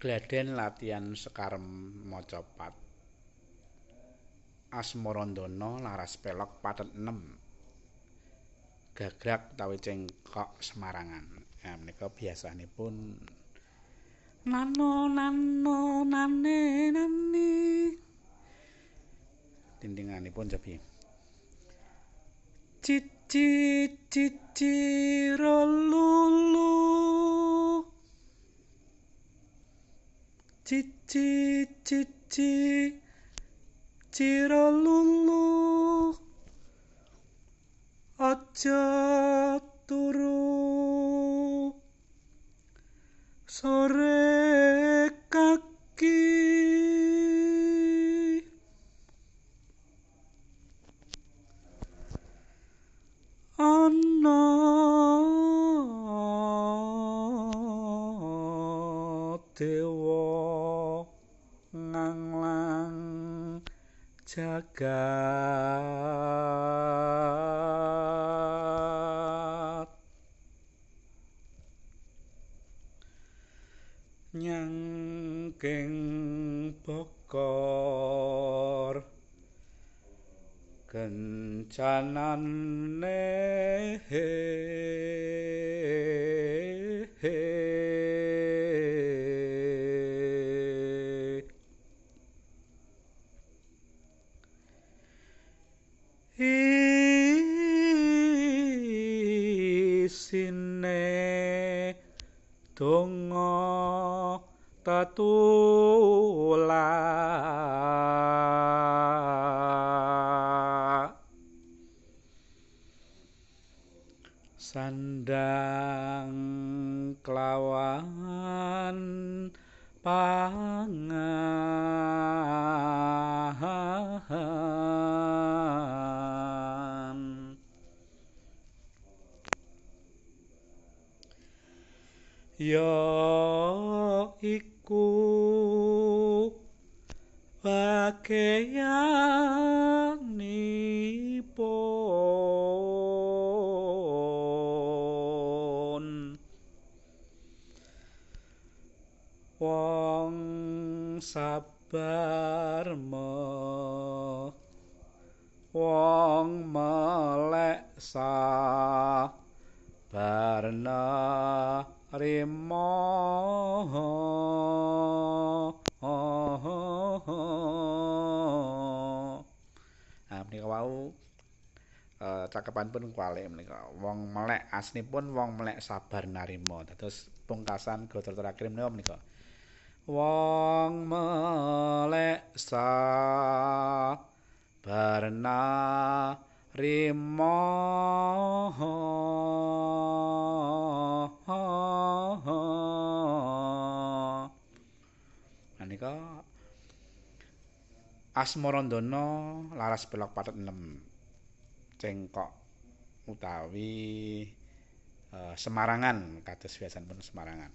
Gladen latihan sekarem macapat Asmarandana laras pelog pathet nem gagrag utawi cengkok Semarangan. Nah menika biasanipun nano nano nane nani tintinganipun jebi cici cici rolulu cici cici cirolulu aja turu sore kaki ana dewa nganglang jagat nyangking bokor kencanane. Isine donga tetulak sandang kelawan pangan ya iku bageyanipun wong sabar me wong melek sabar nerima. Nah menika wau cakepanipun kuwalik menika wong melek aslinipun wong melek sabar narima. Dados pungkasan gatra terakhir menika menika wong melek sabar narima. Menika Asmarandana laras pelog pathet nem cengkok utawi Semarangan kados biasanipun Semarangan.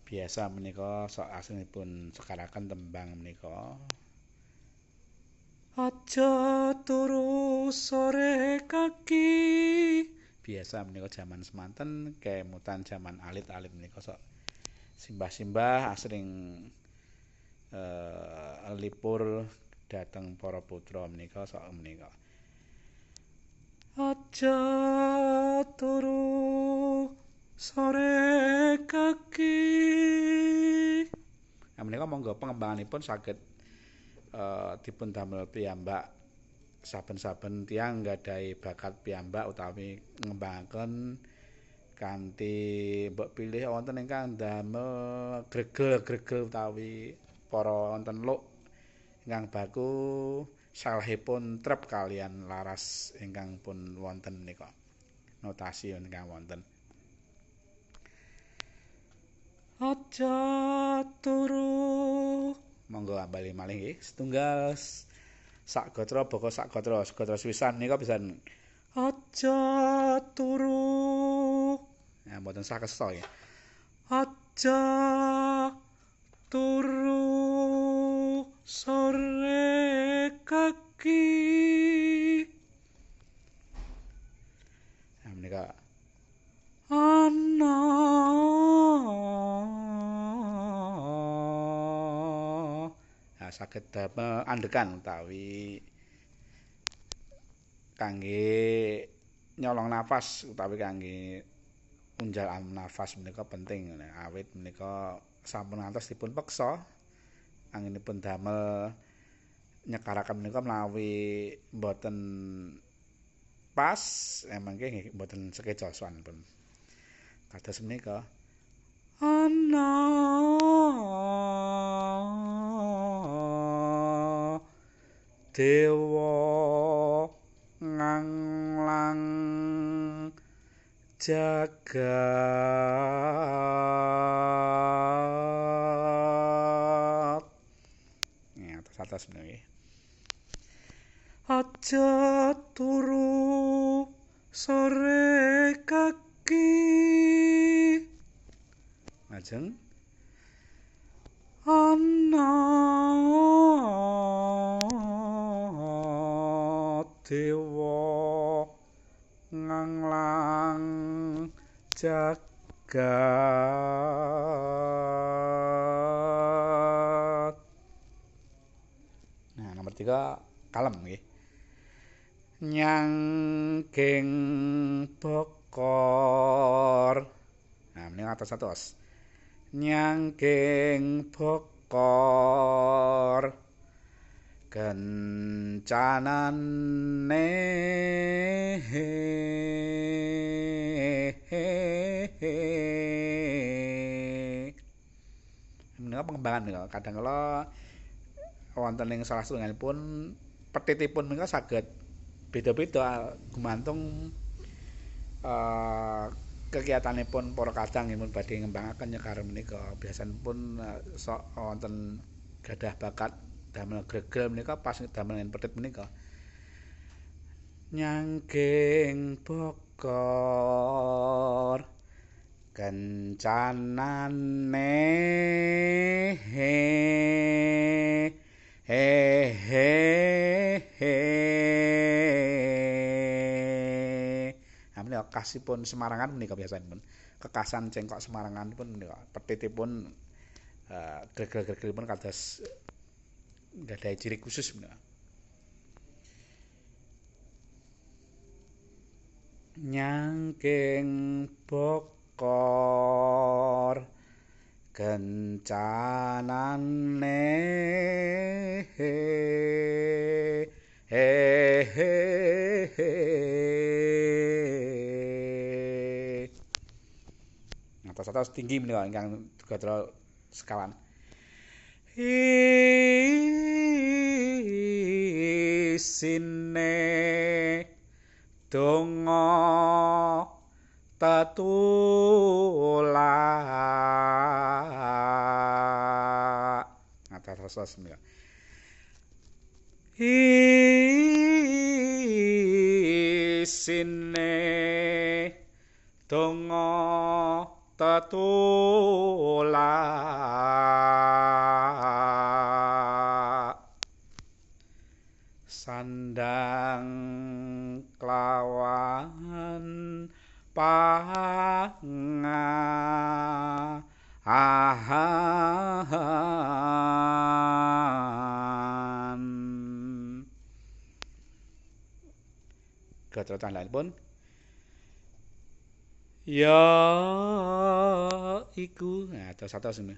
Biasa menika sok aslinipun sekaraken tembang menika aja turu sore kaki. Biasa menika jaman semanten kemutan jaman alit-alit menika sok simbah-simbah asring lipur dhateng para putra menika sok menika aja turu sore kaki. Nah menika monggo pengembanganipun saged dipun damel piyambak saben-saben tiyang nggadahi bakat piyambak utawi ngembangaken kanthi mbok pilih wonten ingkang damel gregel-gregel utawi para wonten luk ingkang baku salahipun trep kalian laras ingkang pun wonten menika notasi ingkang wonten. Aja turu. Monggo ambali malih nggih setunggal sak gatra baka sak gatra gatra sepisan menika pisan aja turu. Ya mboten sah kesa nggih. Aja turu sore kaki. Nah menika ana Saged damel andhekan utawi kangge nyolong nafas utawi kangge unjal nafas menika penting awit menika sampun ngantos dipun peksa anggenipun damel nyekaraken menika menawi mboten pas mangke nggih mboten sekeca sowanipun. Kados menika ana dewa nganglang jagat. Ya, atas menika. Aja turu sore kaki. Lajeng ana dewa nganglang jagat. Nah, nomor 3 kalem nggih. Nyangking bokor. Nah, menika atos-atos. Nyangking bokor kencanane. Menika pengembangan menika. Kadang kala wonten ing salah setunggalipun petitipun menika saged beda-beda gumantung kegiatanipun para kadang nggih badhe ngembangaken nyekar menika. Biasanipun sok wonten gadah bakat damel gregel menika pas damel petit menika. Nyangking bokor kencanane he he he. Nah, menika kasipun Semarangan menika biasanipun kekasan cengkok Semarangan pun menika petitipun gregel-gregelipun kados gadhahi ciri khusus menika. Nyangking bokor kencanane he he he. Atas-atas tinggi menika ingkang gatra sekawan. Isine donga tetulak. Atas-atas menika. Isine donga tetulak sandang kelawan pangahan. Gatra tandhanipun ya iku. Nah, atos-atos ini.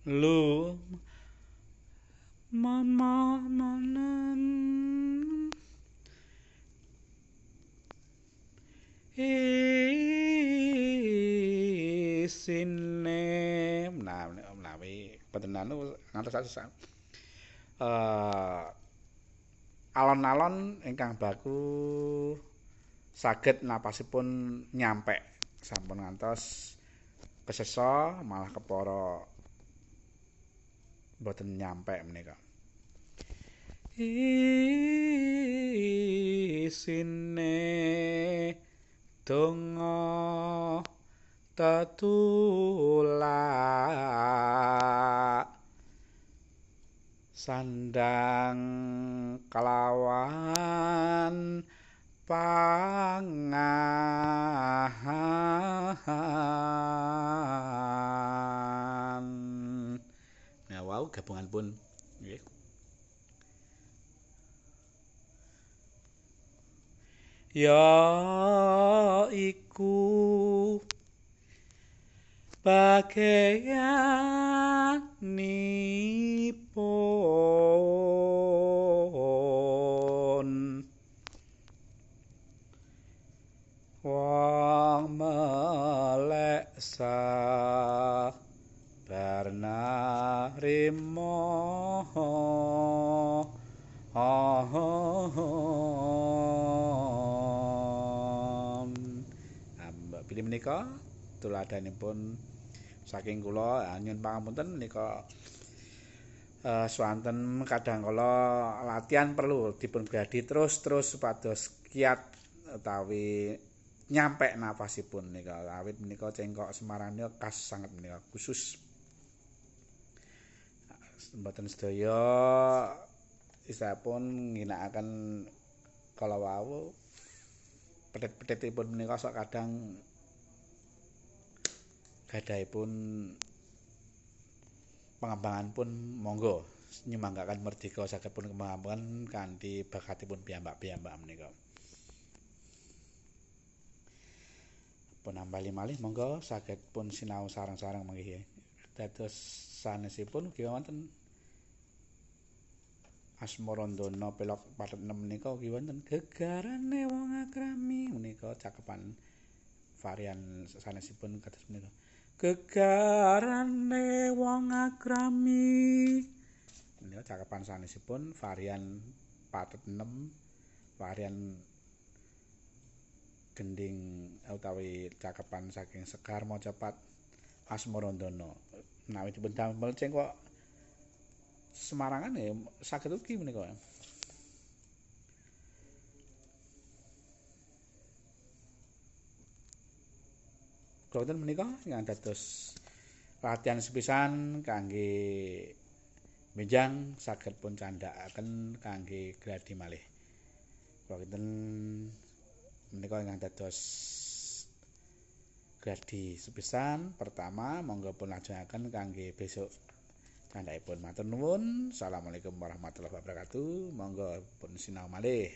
Lu mama manan isine. Nah, menawi boten anu ngantos atos alon-alon ingkang baku saged napasipun nyampe sampun ngantos kesesa malah kepara mboten nyampe menika. Isine donga tetulak sandang kelawan pangan. Nah, wau gabungan pun nggih. Ya iku bageyanipun wong melek sabar narima. Bilih menika tuladhanipun saking kula nyuwun pangapunten menika swanten kadang kala latihan perlu dipun gladi terus-terus supados kiat utawi nyampe nafasipun menika. Awit menika cengkok Semarang menika khas sanget menika khusus. Mboten sedaya istilahipun ngginakaken kala wau petet-petetipun menika sok kadang gadhahipun pengembangan pun monggo nyumanggaken merdika saged pun kembangaken kanthi bakatipun piyambak-piyambak menika. Pun ambali malih monggo saged pun sinau sareng-sareng mangke. Dados sanesipun ugi wonten Asmarandana pelok 46 menika ugi wonten gegarane wong akrami menika cakepan varian sanesipun kados menika. Gegarane wong akrami menika cakepan sanesipun varian 46 varian gending utawi cakepan saking Sekar Macapat Asmarandana. Menawi dipun damel cengkok Semarangan ya saged ugi menika. Wonten menika ingkang dados latihan sepisan kangge benjang saged pun candhakaken kangge gladi malih. Wonten menika ingkang dados gladi sepisan pertama monggo pun lajengaken kangge besok candhakipun. Matur nuwun. Assalamualaikum warahmatullahi wabarakatuh. Monggo pun sinau malih.